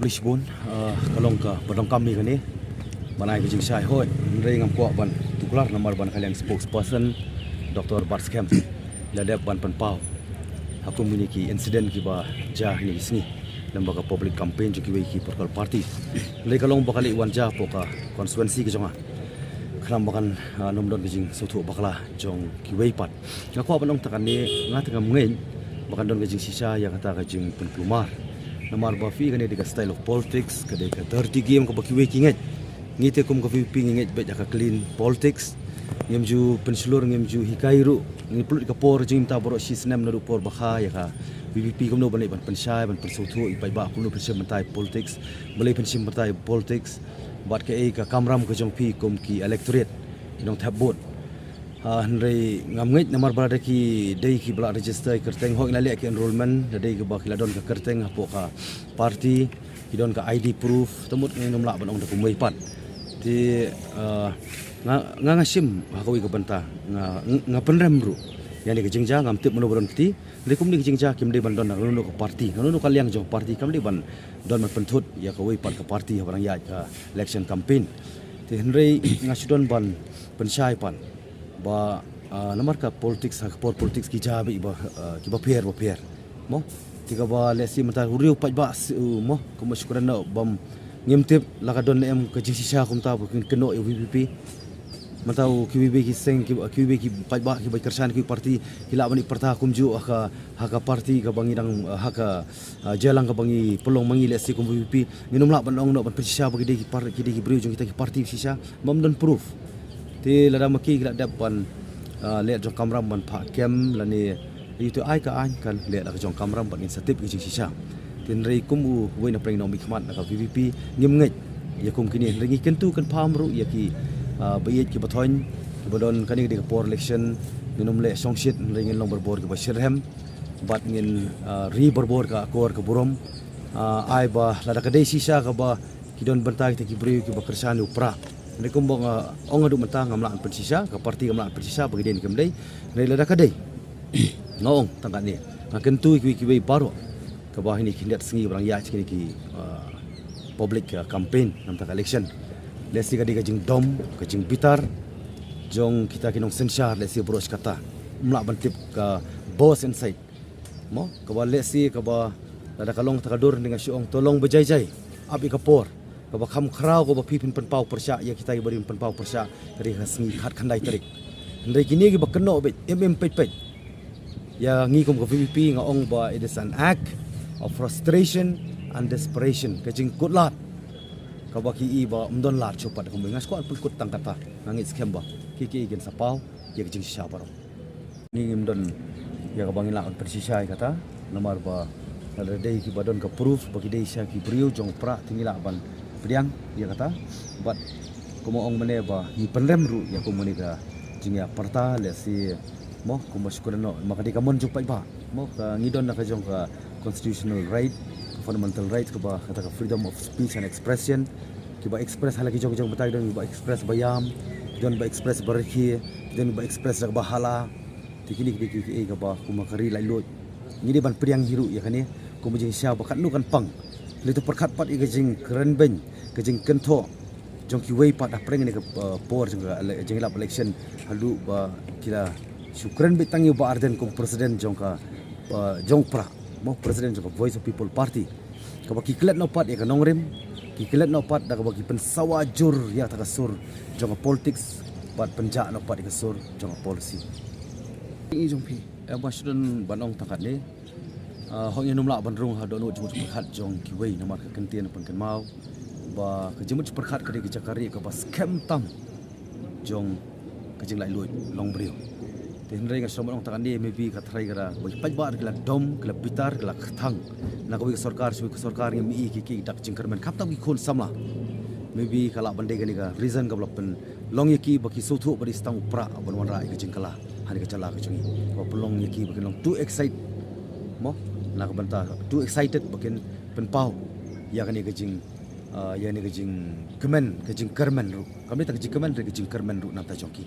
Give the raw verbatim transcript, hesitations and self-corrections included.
Shibun, ah, ka long kaba donkam ïa kane ban ai ka jingshai hoi. Hynrei ngam kwah ban tuklar namar ba ka liang spokesperson Doctor Batskhem la dep ban pynpaw ha kum kine ki incident kiba jia ha kine ki sngi lem bad ka public campaign jong kiwei ki political party. Hynrei ka long ba ka leit wan jia hapoh ka constituency ka jong nga, khnang ba kan, ah, nym don ka jingsngewthuh bakla jong kiwei pat. Nga kwah ban ong tang kane, nga te ngam ngeit ba kan don ka jingshisha ïa kata ka jingpynkulmar. Namar ba phi, kane dei ka style of politics, ka dei ka dirty game kaba kiwei ki ngeit. Ngi te kum ka VPP ngi ngeit beit ïa ka clean politics. Ngim ju pynshlur, ngim ju hikai ruh. Ngi pynlut ka por jingim ta baroh shi snem naduh por bakha ïa ka VPP kumno ban leit ban pynshai, ban pynsngewthuh ïa paidbah kumno pynshim bynta ïa politics, balei pynshim bynta ïa politics, bad kaei ka kamram ka jong phi kum ki electorate, ki nongthep vote. Ah, hynrei ngam ngeit namar ba lada ki dei kiba la register ïa ka kyrteng, hooid la leh ki enrolment, da dei kiba ki la don ka kyrteng hapoh ka party, ki don ka ID proof, te mut ngin ym lah ban ong da kumwei pat. Te, ah, nga, nga, nga shim ha kawei ka bynta, nga, nga pynrem ruh ïa kane ka jingjia, ngam tip mano ba don kti. Hynrei kumne ka jingjia kim dei ban don na kano kano ka party, na kano kano ka liang jong ka party, kam dei ban don ban pynthut ïa kawei pat ka party haba dang ïaid ka election campaign. Te hynrei nga shu don ban pynshai pat ba, ah, namar ka politics, ha ka por politics ki jia beit ba, ah, kiba pher ba pher. Mo, te kaba lehse mynta u riew paidbah, si, u, mo, kumba shu kren noh bym, ngim tip la ka don ne em ka jingshisha kumta ba kin kynnoh ïa VPP. Mynta u kiwei kiwei ki seng, ki, kiwei kiwei ki paidbah kiba kyrshan ki party, ki lah ban ïa pyrta kumjuh ha ka, ha ka party kaba ngi dang, ha ka, ah, jingïalang kaba ngi pynlong ma ngi, lehse kum VPP. Ngin ym lah ban ong noh ban pynshisha ba ki dei ki par-, ki dei ki briew jong kita ki party shisha. Bym don proof. Te lada ma ki ki la dep ban, ah, leh jong kamram ban phah kem lane ïa uto ai ka aiñ, kan leh da ka jong kamram bad ngin sa tip ka jingshisha. Te hynrei kum uwei na pdeng nongmihkhmat na ka VPP, ngim ngeit ïa kum kine, hynrei ngi kyntu kynpham ruh ïa ki, ah, ba ïeit kiba thoiñ, kiba don, kane ka dei ka por election, ngin ym leh shongshit, hynrei ngin long barabor kiba shitrhem bad ngin, ah, ri barabor ka akor ka burom, ah, ai ba lada ka dei shisha kaba ki don bynta kita ki briew kiba kyrshan ïa u Prah. Hynrei kumba nga ong haduh mynta ngam lah ban pynshisha, ka party kam lah ban pynshisha ba ki dei ne kim dei. Hynrei lada ka dei, nga ong tang katne, nga kyntu ïa kiwei kiwei baroh kaba ha kine ki khyndiat sngi ba dang ïaid ha kine ki, ah, public, ah, campaign namar ka election, lehse ka dei ka jingdom, ka jingbitar jong kita ki nongsynshar, lehse baroh shi katta. Ym lah ban tip ka boss inside. Mo, kaba lehse kaba lada ka long kata ka dur, nga shu ong to long ba jai jai. Ap ïa ka por kaba kham khraw kaba phi phin pynpaw pyrshah ïa kita kiba rim pynpaw pyrshah, ka dei ka sngi khatkhyndai tarik. Hynrei kine kiba kynnoh beit, im im peit peit ïa ngi kum ka VPP, nga ong ba it is an act of frustration and desperation. Ka jingkut lad kaba ki i ba ym don lad shuh pat kumwei. Nga shu kwah pynkut tang kata, nga ngeit skhem ba ki, ki kin sa paw ïa ka jingshisha baroh. Ngi ngim don ïa kaba ngin lah ban pynshisha ïa kata, namar ba lada dei kiba don ka proof ba ki dei shisha ki briew jong u Prah, te ngi lah ban pdiang ïa kata. Bad kumba ong mynne ba ngi pynrem ruh ïa kum kane ka jingïapyrta, lehse, mo, kumba shu kren noh, ma ka dei ka mon jong paidbah. Mo, ka ngi don na ka jong ka constitutional right, ka fundamental right kaba kata ka freedom of speech and expression. Kiba express ha la ki jong ki jong bynta, ki don ba express ba ïam, ki don ba express ba rkhie, ki don ba express da kaba hala. Te kine ki dei ki, ki, eh, kaba kum ka ri laitluid ngi dei ban pdiang hi ruh ïa kane kum ka jingshisha ba katno kan pang. Lehse to pyrkhat pat ïa ka jingkren beiñ, ka jingkynthoh jong kiwei pat hapdeng kane ka, eh, por jong ka ele-, jingïalap election, haduh ba ki la shu kren beit tang ïa u Bah Ardent kum president jong ka, eh, jong u Prah, mo, president jong ka Voice of People Party. Kaba ki klet noh pat ïa ka nongrim, ki klet noh pat da kaba ki pynsawa jur ïa kata ka sur jong ka politics, bad pynjah noh pat ïa ka sur jong ka policy. Ïa jong phi, eh, ba shu don ban ong tang katne. Ah, hooid ngin ym lah ban rung ha dohnud jingmut jingpyrkhat jong kiwei, namar ka ktien pynkynmaw ba ka jingmut jingpyrkhat ka dei ka jaka rieh kaba skhem tam jong ka jinglaitluid longbriew. Te hynrei nga shu ong tang katne, maybe ka tharai ka da ba ki paidbah ki la dom, ki la bitar, ki la kyrthang na kawei ka sorkar sha kawei ka sorkar, ngim i ki, ki da ka jingkyrmen, khamtam ki khun samla. Maybe ka lah ban dei kane ka reason kaba la pynlong ïa ki ba ki sngewthuh ba dei tang u Prah ban wanrah ïa ka jingkylla ha kane ka jylla ka jong ngi. Kaba pynlong ïa ki ba kin long too excited, mo, na ka bynta too excited ba kin pynpaw ïa kane ka jing, ah, ïa kane ka jingkmen, ka jingkyrmen ruh. Kam dei tang ka jingkmen, ka jingkyrmen ruh na ka bynta jong ki.